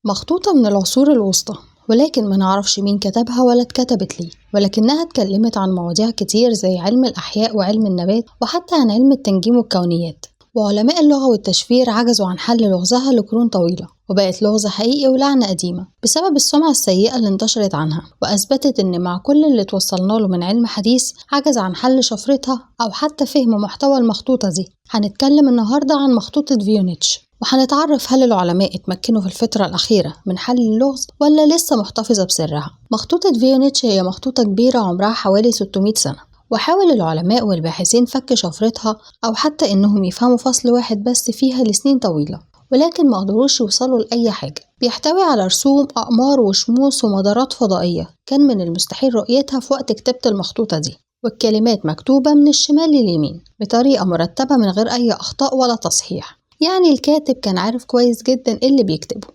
مخطوطة من العصور الوسطى، ولكن ما نعرفش مين كتبها ولا اتكتبت ليه، ولكنها اتكلمت عن مواضيع كتير زي علم الأحياء وعلم النبات وحتى عن علم التنجيم والكونيات. وعلماء اللغة والتشفير عجزوا عن حل لغزها لقرون طويلة، وبقت لغز حقيقي ولعنة قديمة بسبب السمعة السيئة اللي انتشرت عنها، وأثبتت إن مع كل اللي توصلنا له من علم حديث عجز عن حل شفرتها أو حتى فهم محتوى المخطوطة دي. هنتكلم النهاردة عن مخطوطة فوينيتش، وهنتعرف هل العلماء اتمكنوا في الفترة الأخيرة من حل اللغز ولا لسه محتفظة بسرها. مخطوطة فوينيتش هي مخطوطة كبيرة عمرها حوالي 600 سنة، وحاول العلماء والباحثين فك شفرتها أو حتى إنهم يفهموا فصل واحد بس فيها لسنين طويلة، ولكن ما قدروش يوصلوا لأي حاجة. بيحتوي على رسوم أقمار وشموس ومدارات فضائية كان من المستحيل رؤيتها في وقت كتابة المخطوطة دي، والكلمات مكتوبة من الشمال لليمين بطريقة مرتبة من غير أي أخطاء ولا تصحيح، يعني الكاتب كان عارف كويس جدا إيه اللي بيكتبه.